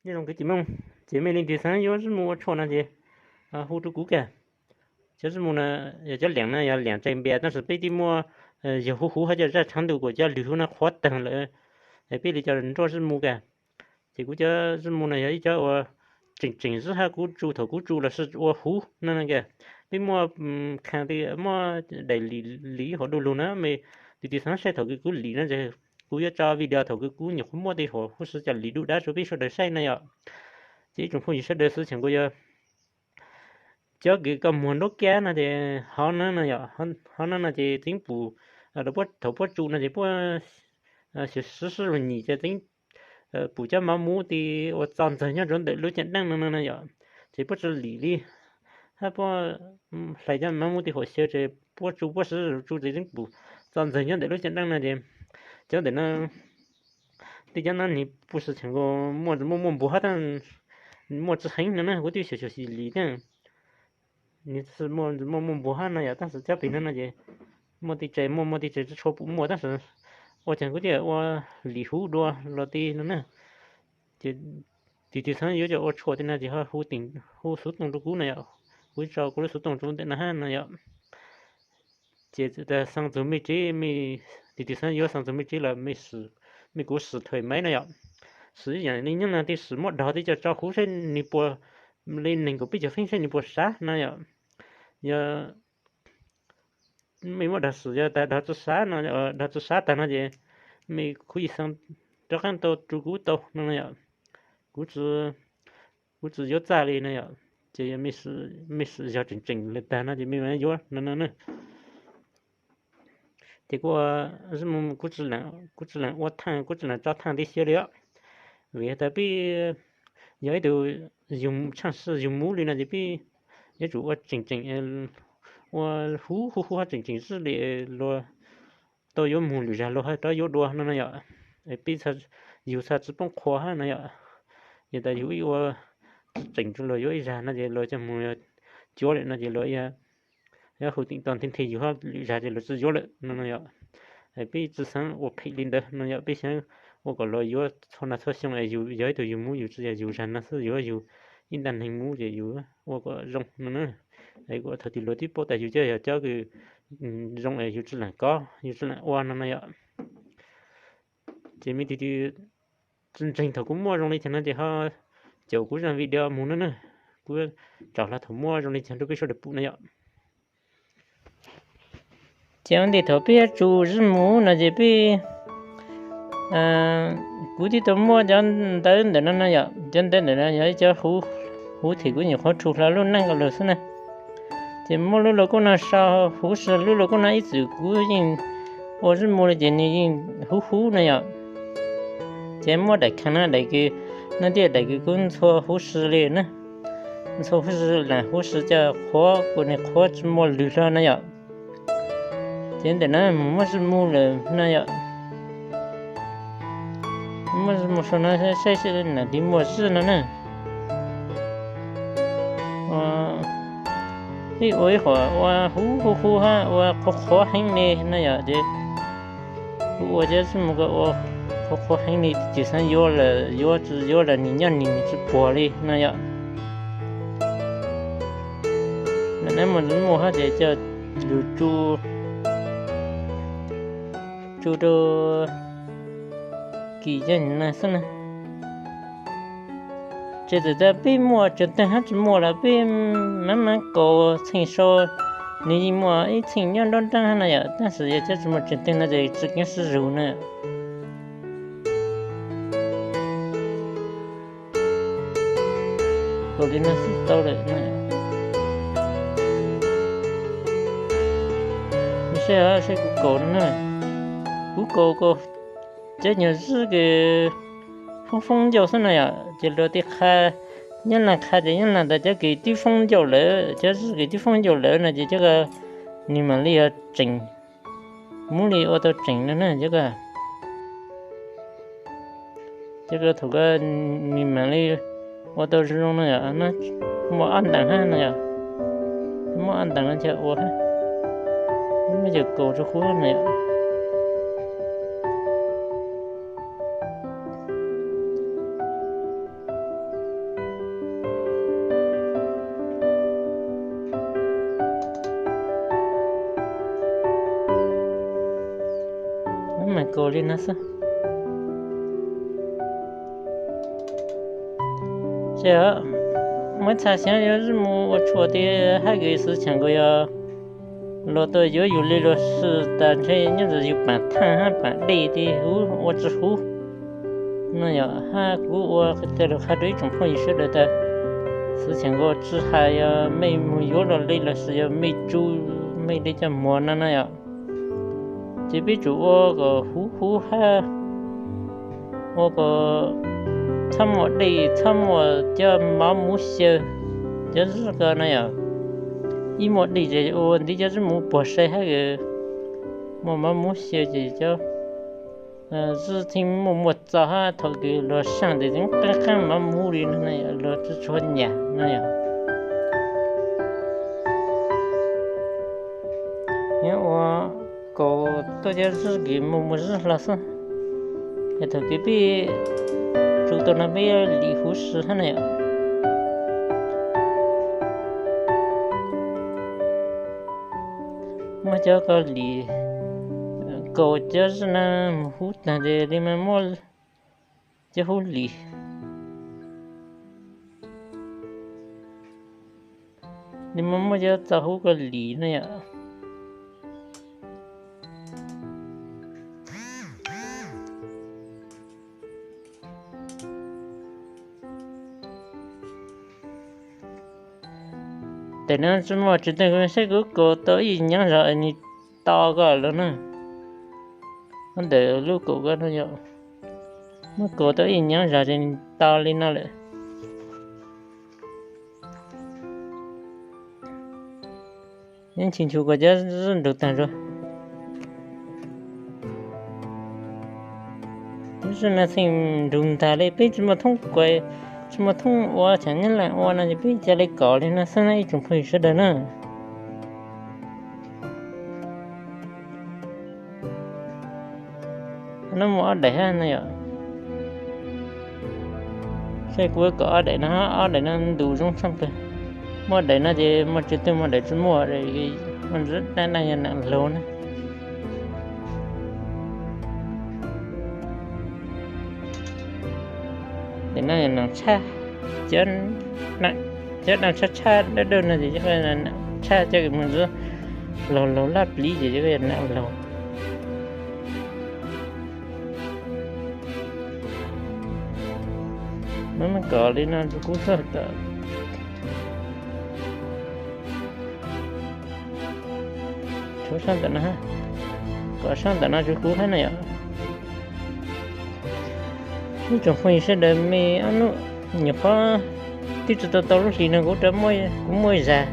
Nyob zoo kwv tij Hmoob, ces mej leej twg xaav yuav zib mu ua tshuaj no ces hu rua kuv kag. Cov zib mu no yog cov liam no yog liam tseem npias tab sis peb twb muaj yog huv huv hab cov zaj tshav ntuj kuas cov lwg huv no qhuav taag lawm, peb li cov nruab zib mu kag. Ces kuv cov zib mu no yog ib cov uas tseem tseem zib hab kuv tsu thaum kuv tsu los sis ua huv no no kag. Peb muaj khaas muaj daim lim ib huam du lug na, mej leej twg xaav saib thaum kws kuv lim no ces kuv yuav tso video thaum kws kuv nyuam qhuav muab tej huam huv si coj lim du dab rua peb sawv daws saib no yom. Ces ib tsoom phooj ywg sawv daws xwv cheem kuv yog cov kws koj muag nruab kab no ces hov no no yom, hov no no ces txeev pum, thaum puab tsu no ces puab xyuas sib sib lug nyim ces txeev pum cov mov muv ti uas txo ntxawg nyob rua ntawm lub caj dab no no no yom. Ces puab tsi lim li hab puab hlais cov mov muv ti huam xyaw ces puab tsu puab sib lug tsu ces txeev pum txo ntxawg nyob ntawm lub caj dab no ces cov ntawm no tej cov no nwg puj si cheem kuv muaj muaj muaj npuag hab tab muaj tsi heev no na, kuv twb xyuas xyuas xyuas lim thiab. Nwg muaj muaj npuag hab no yom, tab sis cov pem no no ces muaj tej tsev muaj muaj tej tsev tsi tshua pum muaj tab sis ua caag kuv thiaj ua lim huv dua los ti no na. Ces tus twg xaav yuav coj ua tshuaj tej no ces ho hu xuv tooj rua kuv no yom, kuv tso kuv lub xuv tooj rua ntawm no hab no yom. Ces txawm tas xaa txug mej tsev, tus twg xaav yuav xaa txug mej tsev los mej kuv sim thuam maiv no yom. Sim ib yaam li nyob no tej sim muab dog tej coj tso huv saib nwg puas, li neeg kaum peb caug feeb saib nwg puas sav no yom. Yog mej muab dog sim yog tas dog tsi sav no, dog tsi sav tag no ces mej khuv xim xaa rov qaab tau rua kuv tau no yom. Kuv tsi yuav txaj li no yom. Ces yog mej sim yog tseem tseem le tag no ces mej yuav no no na. Ces kuv, kuv tsi lees ua thaaj, kuv tsi lees tso thaaj tib xyaw li os. Vim has tas peb yog ib tug yug tshaaj si yug muv li no ces peb yuav tsum ua tseem tseem, ua huv huv huv hab tseem tseem zib li luag tau yuav moog lwm zag luag hab rov yuav dua no no yom. Peb yug txhaj tsi poob qhua hab no yom. Yog tas yug ib ua tseem tseem rua luag yuav ib zag no ces luag coj moog cuav lawm no ces luag yuav hu teem tog nthe nthe yug hab lwm zag ces luag tsi yuav lawm no no yom. Peb tsi xaav ua phem li ntawd no yom, peb xaav ua kom luag yuav txhua nag txhua xyoo es yug yog ib tug yug muv yug tsi yog yug zag no xwb, yug yug ib ntaj neeg muv ces yug ua kom zoo no na. Thaum twg luag twb paub tas yug cov yog cov kws zoo es yug tsi lees kov yug tsi lees ua no no yom. Ces mej leej twg tsi ntseeg thaum kuv muaj zoo li cas no ces ho caum kuv zaj video moog no na. Kuv tso hlo thaum muaj zoo li cas rua peb sawv daws pum no yom. Ces ua ntej thaum peb yuav tsu zib mu no ces peb, kuv twb tau muab cov ntawv ntawm no no yom, cov ntawv ntawm no yog ib cov huv them kuv nyuam qhuav rhu hlo lub neej ko lug xwb na. Ces muab lub lauj kaub no sau huv si lub lauj kaub no ib txwm kuv yeej ua zib mu li ces nws yeej huv huv no yom. Ces muab daim kheev no daim kws, no thiaj daim kws kuv ntxhua huv si li na. Ntxhua huv si, lam huv si coj qhuav kuas nws qhuav tsi muaj lwg hlo no yom. Ces ntawm no mus muab zib mu lawm no yom. Muab zib mu sau no saib saib nam twg muaj zib no na. Ib ua ib qhov ua huv huv huv hab ua qhuav qhuav heev li no yom, ces kuv ua cov zib mu ko ua qhuav qhuav heev li, tus twg xaav yuav lawm yuav, tsi yuav los nws nyob nws tsi puag li no yom. Ntawm no muaj zib mu hab ces coj lug tsu, tsu rau kis cov no xwb na. Txawm tas peb muaj tseem teeg hab tsi muaj los peb maab maab kaus txheej sau, nws yeej muaj ib txheej nyob nruab nraab hab no yom, tab sis yog cov tsi muaj tseem teeg no ces tsi keev sib zug na. Kaus li no xwb tau lawm. Saib, saib kuv kaus no na. Kuv kaus, kaus cov nyuag zib kws foob foob ncauj xwb no yom, ces luag tej qha, nyob laag qha ces nyob laag tas cov kws twb foob ncauj lawm, cov zib kws twb foob ncauj lawm no ces cov ko nws mam li yog tseem, muab li ua tau tseem no na cov ko. Cov ko thaum ko nws mam li ua tau zoo zoo no yom, muaj ob ntees hab no yom. Muaj ob ntees no ces ua hab, muab coj kaus rau huv no yom. kaus li no xwb. Ces muab txhaj xyov yuav mus ua tshuaj tias hab kws xwv cheem nkaus yog luag tuaj yuav yus li luag sim tas ntshe nyob ntawm yus paam thaaj hab paam dej tias huv ua tsi huv no yom. Hab kuv ua tej lug qha rau ib tsoom phooj ywg sawv daws tas xwv cheem nkaus tsi has yog mej mus yuav luag li lossis yog mej tsu mej li cov muag no na yom. Ces peb tsum ua kom huv huv hab ua kom txhob muaj dej, txhob muaj cov mov muv xyaw, cov zib ko na yom. Ib muaj dej ces ua ntiv cov zib muv puag sai hab muaj mov muv xyaw ces cov zib thiaj muaj muaj txo hab thaum kws luag saaj tes qeeb qeeb mov muv li no, luag tsi tshua nyam no yom. Nyob ua kaus tuaj cov zib kws muaj muaj zib hlo xwb. Es thaum kws peb tsu tau no peb lim huv si hab na yom. Muab cov ko lim, kaus cov zib na mus huv taag tes li mas muab cov huv lim, li mas muab cov txo huv ko lim na yom. Tes no tsi muaj tswv twg, kuv saib kuv kaus tau ib nyaav zog nws to ko lawm na. Ntawm lub kaum ko no yom, muab kaus tau ib nyaav zog ces nws to li no lawm. Neb tsis nchuav kuas cov zib nrug taag zog. Zib no txheej nrug ntag li, peb tsi muaj thoob kuas, tsi muaj thoob ua chaam nyab laaj ua no ces peb ca le kov li no xwb na ib tsoom phooj ywg sawv daws na. No muaj ob daim hab no yom. Saib kuv kom ob daim no, ob daim no ntu zoo tshaj plawg. Muaj daim no ces muaj tswv twg, muaj daim tsi muaj, muaj ntsis daj daj yog nam laug na. Daim no nam tshaj, cov daj tshaj tshaj dawb dawb no ces nam tshaj coj mus ntsis laug laug laj pliv ces nam laug. Muab kov li no rua kuv txog tom, tshuav sab ntawm no, kov sab ntawm no rua kuv hab na yom. Ib tsoom phooj ywg sawv daws, mej ob nub nyuam qhuav twb tsi tau tau lub hlis no kuv rov, kuv muaj zag,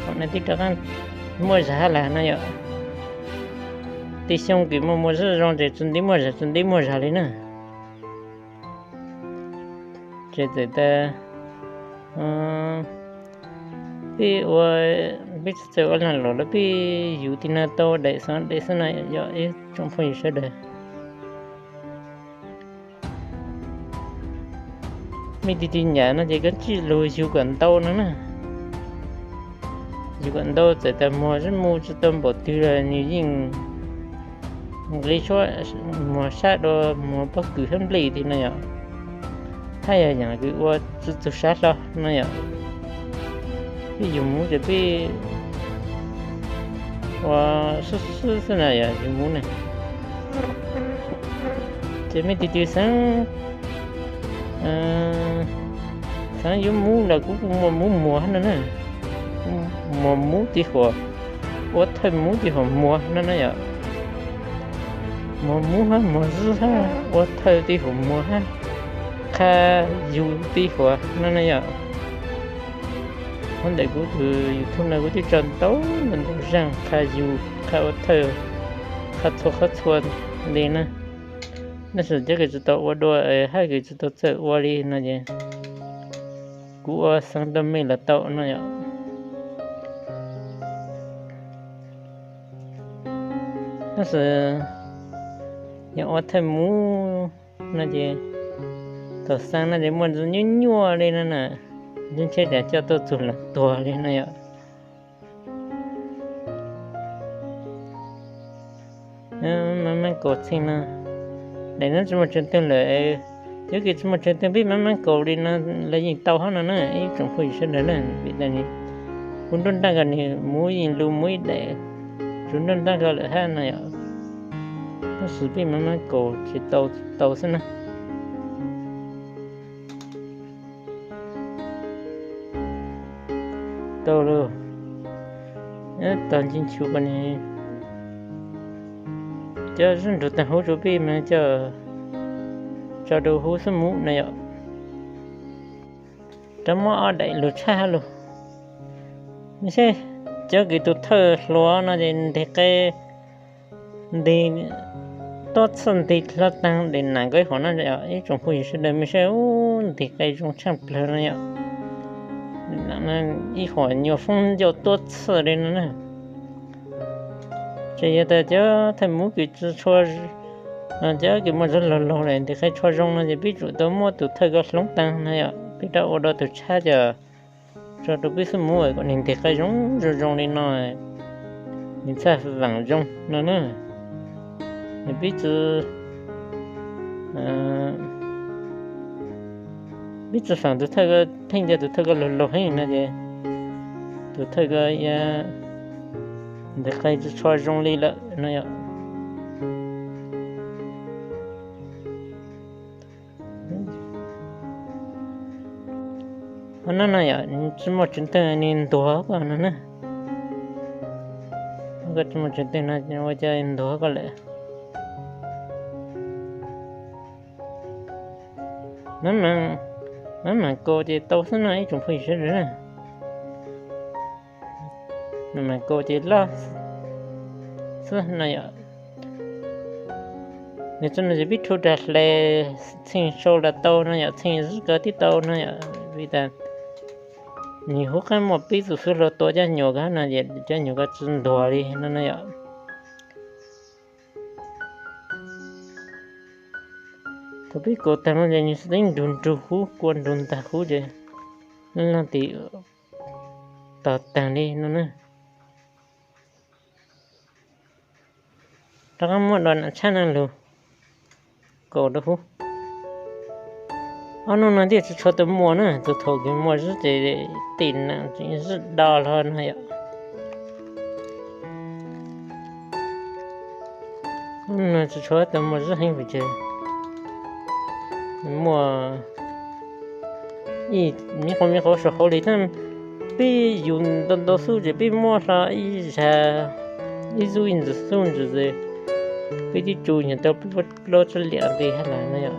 thaum no twb rov qab muaj zag hab las no yom. Tej xyoo kws muaj muaj zib zoo ces tsi ntev muaj zag, tsi ntev muaj zag li na. Ces txawm tas peb ua, peb txawm ua lag luam los peb yug tib no tau daim xeev daim xwb na yom ib tsoom phooj ywg sawv daws. Mej tig tig nyam no ces koj tsij lug yug kom ntau no na. Yug kom ntau txawm tas muag zib mu tsi tau npaum twg los nws yeej nqis suab, muag sab dua muag pob kws hab nplej tiag no yom. Hab yog yaam kws ua tsi txug sab hlo no yom. Peb yug muv ces peb ua xwb xwb xwb na yog yug muv na. Ces mej tig tig xeev, xeev yuav muv los kuv kuj muaj muv muag hab no na. Muag muv tig huam, ua thawj muv tig huam muag no na yom. Muag muv hab muag zib hab ua thawj tig huam muag hab, qha yug tig huam no na yom. Hab ntawm kuv tus YouTube no kuv twb tso ntau ntau zaaj qha yug, qha ua thawj, qha txhua qhov txhua li na. Tab sis cov kws tsi tau ua dua hab kws tsi tau txawj ua li no ces kuv ua xeev rau mej los tau no yom. Tab sis yog ua thawj muv no ces thaum xeev no ces muaj ntsis nyuaj nyuaj li no na, ntshe tas coj tuaj txug los tuag li no yom. Kaus txheej no, daim no tsis muaj tsev twg lawm, cov kws tsis muaj tsev twg peb maj maj kaus li no los yeej tau hab no na ib tsoom phooj ywg sawv daws na. Vim tas kuv nruab nrab ko nws muv yeej lug muv ib daim, tsuas nruab nrab ko lawm hab no yom. Tab sis peb maj maj kaus tsis tau, tsis tau xwb na. Tau lauj. Tog nci nchu ko ne, cov zub nrug taag hub rua peb mas coj tso rau hub xwb mus na yom. Rov muab ob daim lug tshab hab lug. Mej saib, cov kws tus thawj hluas no ces nteg qe, nteg tuab txhij nteg hlo taag daim nam nkawd ib huam no, ib tsoom phooj ywg sawv daws mej saib, ub, nteg qe zoo tshaaj plawg no yom. Ib huam nyuas foob ncauj tuab txhij li no na. Tseem yog tas cov thawj muv kws tsis tshua, cov kws muaj zog laug laug lawm nteg qe tshua zoo no ces peb tsum tau muab tus thawj ko hloov taag no yom, peb rov ua dua tus tshab coj tso rau peb xwb mus kom nws nteg qe zoo zoo zoo li no, nws txhaj vaam zoo no na. Peb tsi, peb tsi faam tus thawj ko, theej ntsia tus thawj ko laug laug heev no ces tus thawj ko nteg qe tsi tshua zoo li lawm no yom. Qhov no no yom, tsi muaj tsev twg nws ntuag ko no na. Koj tsi muaj tsev twg no ua cas ntuag ko lawm. Maj mam kaus ces tau xwb no ib tsoom phooj ywg sawv daws na. Maj mam kaus ces loj xwb no yom. Nws txoj no ces peb rhu rag hle txheej sau los tau no yom, txheej zib ko tib tau no yom, vim tas nws huv qab muaj peb tug xub hluas tua cov nyuam ko no ces cov nyuam ko tsi ntuag li no no yom. Thaum peb kaus taag no ces nws tseem nrug nrug hub, kua nrug ntag hub ces leej leej tes tog taag li no na. Rov qab muab dua nam tshab no lug kaus rau hub. Ob nub no thiaj tsi tshua tau muaj na, tus thaum kws muaj zib ces tej nam tseem zib do hlo no yom. Ob nub no tsi tshua tau muaj zib heev vim ces muaj ib me qau me qau saum hauv li tab peb yug ntau ntau xwb ces peb muab hlo ib zag, ib zub ib ntsis xub ntsis, peb twb tsu nyuag tau plaub tsib liam ntawd hab lawm no yom.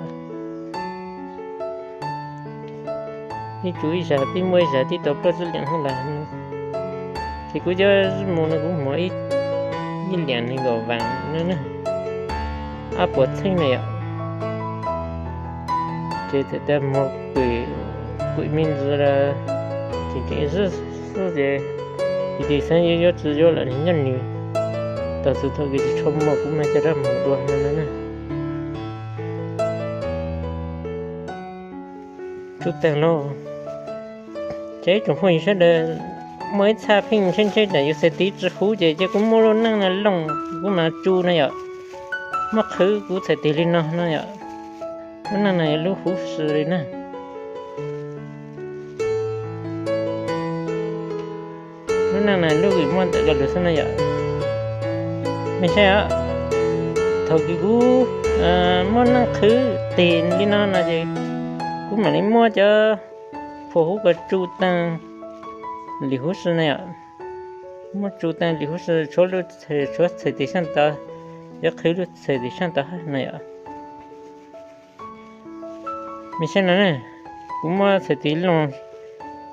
Peb tsu ib zag peb muab ib zag twb tau plaub tsib liam hab lawm. Ces kuv cov zib mu no kuv muag ib liam nees nkaum vaam no na, ob puas txheeb na yom. Ces txawm tas muag kuam me ntsis los tseem tseem zib xwb ces, ces xav yuav yuav tsi yuav lawm nyob nws. Tab sis thaum kws tsis tshua muaj kuv mas coj rab mus dua no na. Tsu taag lauj. Ces ib tsoom phooj ywg sawv daws, muaj ib txhaj pheej ntsheb ntsheb tas yus txhais tes tsi huv ces cia kuv muab lub neej no looj kuv mam tsu no yom. Muab qhwv kuv txhais tes li no no yom. Lub neej no yog lub huv si li na. Lub neej no lub kws muaj ntawm ko lug xwb no yom. Mej saib os, thaum kws kuv muab neej qhwv tes li no no ces kuv mam li muab cov phuam huv ko tsu taag lwm huv si no yom. Muab tsu taag lwm huv si, tshuav lub txhais, tshuav txhais tes sab tod, yuav qhwv lub txhais tes sab tod hab no yom. Mej saib no, kuv muab txhais tes looj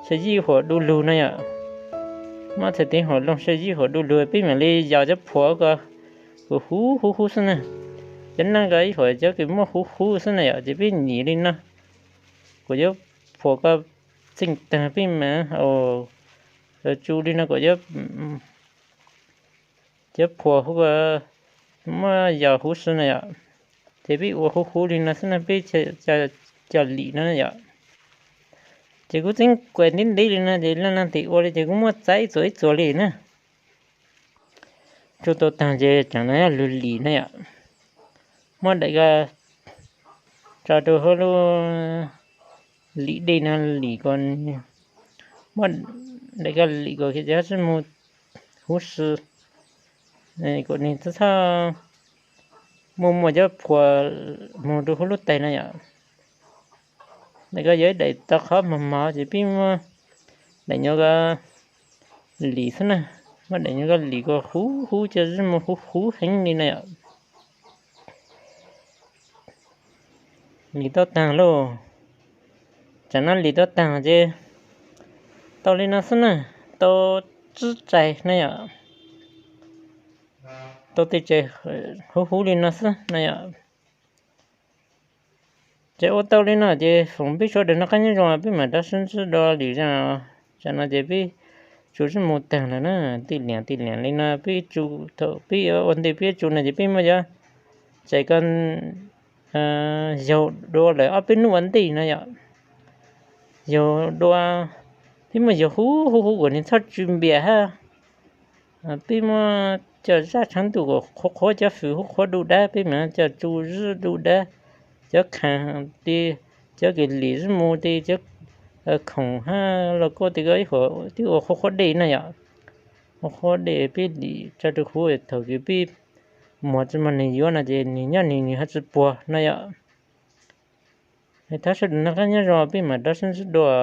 saw yib huam du lug no yom. Muab txhais tes huam looj saw yib huam du lug peb mam li yos cov phuam ko huv huv huv xwb na. Cov neej ko ib huam cov kws muab huv huv xwb na yom, ces peb nyem li no kom cov phuam ko txeej taag peb mam tsu li no kom cov phuam huv ko muab yos huv si na yom. Ces peb ua huv huv li no xwb na peb cov lim no yom. Ces kuv txeeb kuam ntev ntev li no ces leej leej tes ua li ces kuv muab txav ib txuas ib txuas li na. Tsu tau taag ces tseem no lug lim na yom. muab daim ko tso rau hauv lub lim dej no lim kom, muab daim ko lim kom ces txhob mus huv si, kom nws txhob muaj muaj cov phuam mus rau hauv lub tais no yom. Daim ko yog ib daim tau qhov mos mos ces peb muab daim nyuag ko lim xwb na, muab daim nyuag ko lim kom huv huv cov zib mu huv huv heev li na yom. Lim tau taag lauj, tsam no lim tau taag ces tau li no xwb na, tau tsib tsaig na yom, tau tej tsaig huv huv li no xwb na yom. Ces ua tau li no ces foom peb sawv daws noj qab nyob zoo, peb mam rov sib ntsib dua lwm zaj. Tsam no ces peb tsu zib mu taag lawm na, tij liam tij liam li no peb tsu, thaum peb ua ntej peb tsu no ces peb muab cov tsaig ko yaug dua lawm ob peb hnub ua ntej no yom. Yaug dua, peb muab yaug huv huv huv kom nws txhob tsw npias hab. Peb muab cov zaj tshav ntuj kom qhuav qhuav, cov fwm huv qhuav du dab, peb mam coj tsu zib du dab, cov khaas tej, cov kws lim zib mu tej, cov khoom hab lauj kaub tej ko ib huam twb ua qhuav qhuav dej na yom. Ua qhuav dej peb lim tso rau huv, thaum kws peb muag tsi muag nwg yuav no ces nwg nyob nwg, nwg ho tsi puag no yom. Thov sawv daws noj qab nyob zoo, peb mam rov sib ntsib dua.